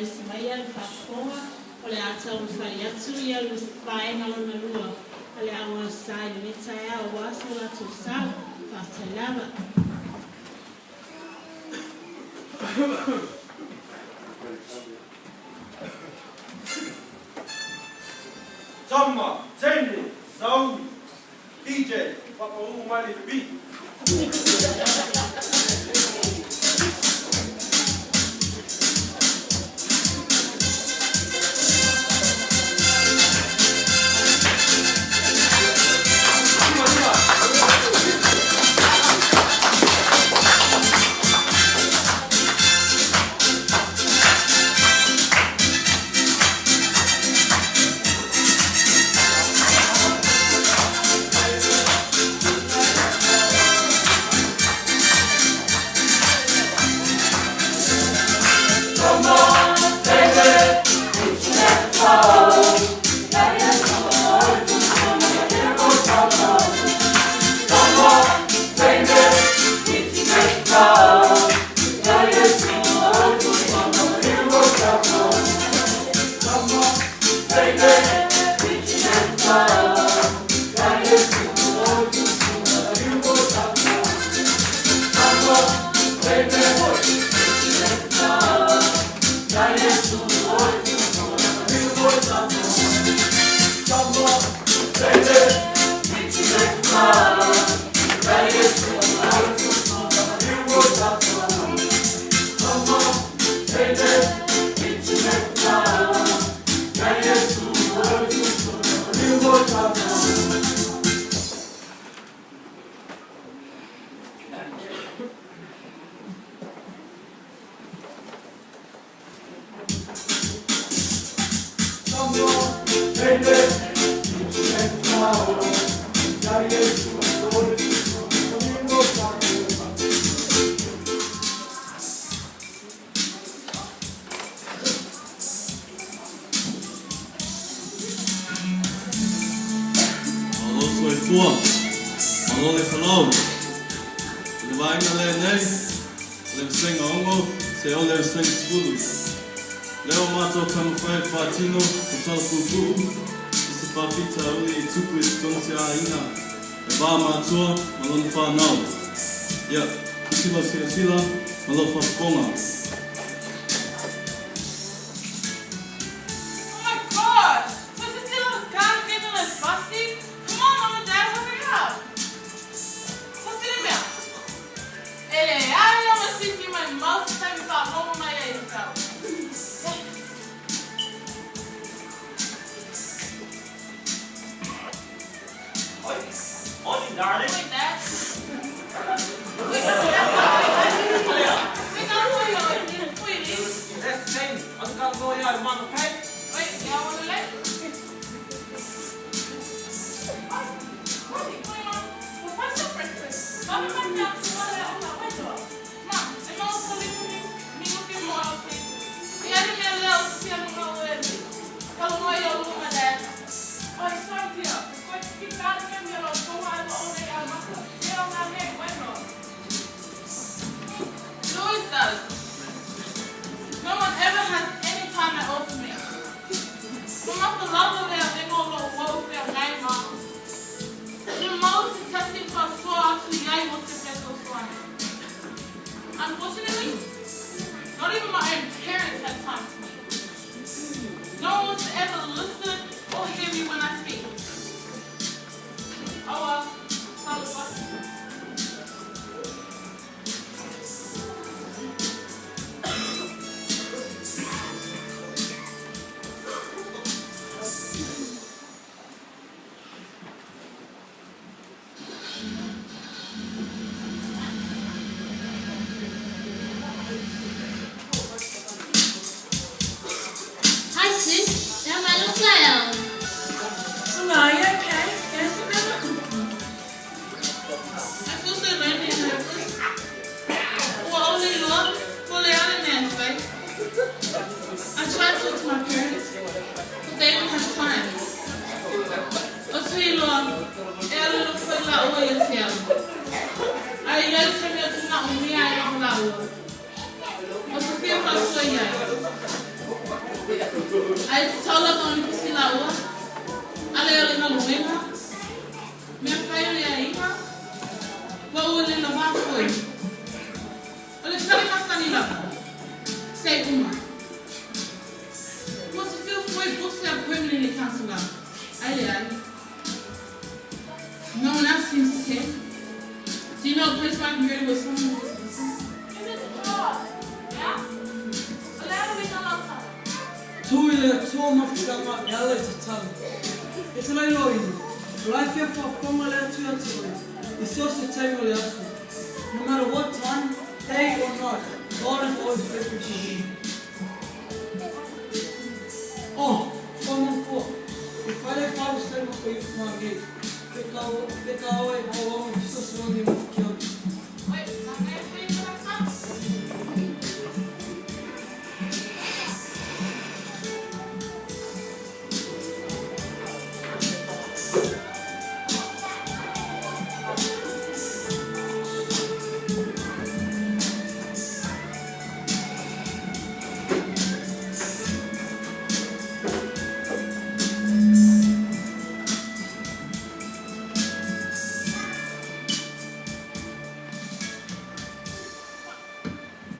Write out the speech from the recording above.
Lisi maia le faafofoga, o le a taumafai atu ia le vaega lona lua a le Au Ao Sa i lenei taeao aua so latou sao. Faafetai lava. Tama, Teine, Sauli, DJ, whakaū mai le beat. Lima, lima. Malo soifua, malo le folau. I le vaega lenei, o le Vasega 6 seia oo i le Vasega 10. Lea ua matou taumafai e faatino se tala puupuu i se faafitauli i tupu i totonu se aiga e va matua ma lona whanau. Ia, isi lau silasila ma lau faafofoga. Oh my gosh! Tositila God is busty? Come on, Mom and Dad, hurry up! Tosile mea. E le ai o masisi mai mau se taimi whaalogo mai ai i tau. Oi. Morning, darling. Wait, Dad. Wait, wait, wait, That's the thing. I'm gonna go out, Mom, okay? Wait, yeah, wanna let? What's your breakfast? Louis does. No one ever has any time at all for me. Kuma lava lea lengo lo wau fea ngai ma. Le mau se tasi whasoa atu iai mo te peto soane. Unfortunately, not even my own parents had time for me. No one wants to ever listen or hear me when I speak. Oh well, talofa. Hi sis, now my look like Hello, are you okay? Yes, I feel so lonely and hopeless. Ua ole loa, ko le ale mea e fai. I tried to talk to my parents, but they don't have time. O tui loa, e alu lo foi la ua ia te au. Ai iau te mea tuna o mea ai o la ua. O te whia whasua iai. Ae tatau lava ona pisi laua, ale o le galuega, mea fai o le aiga, ua ua le lavā foi. O le tali masani lava, se i uma. Ua te fiu foi busy a permanently counsellor. Ai leai. No one else seems to care. Do you know a place where I can go to where someone will just listen? Ia? O le a le uiga o lau tala? Tuu i le Atua mafutaga e ala i tatalo. E te lailoina, o la e fia faafofoga le Atua ia te oe, i so o se taimi o le aso. No matter what time, day or night, God is always faithful to you. Oh, 514. E fai le 5 statement for you ma nei. Pe ka oe, pe ka oe,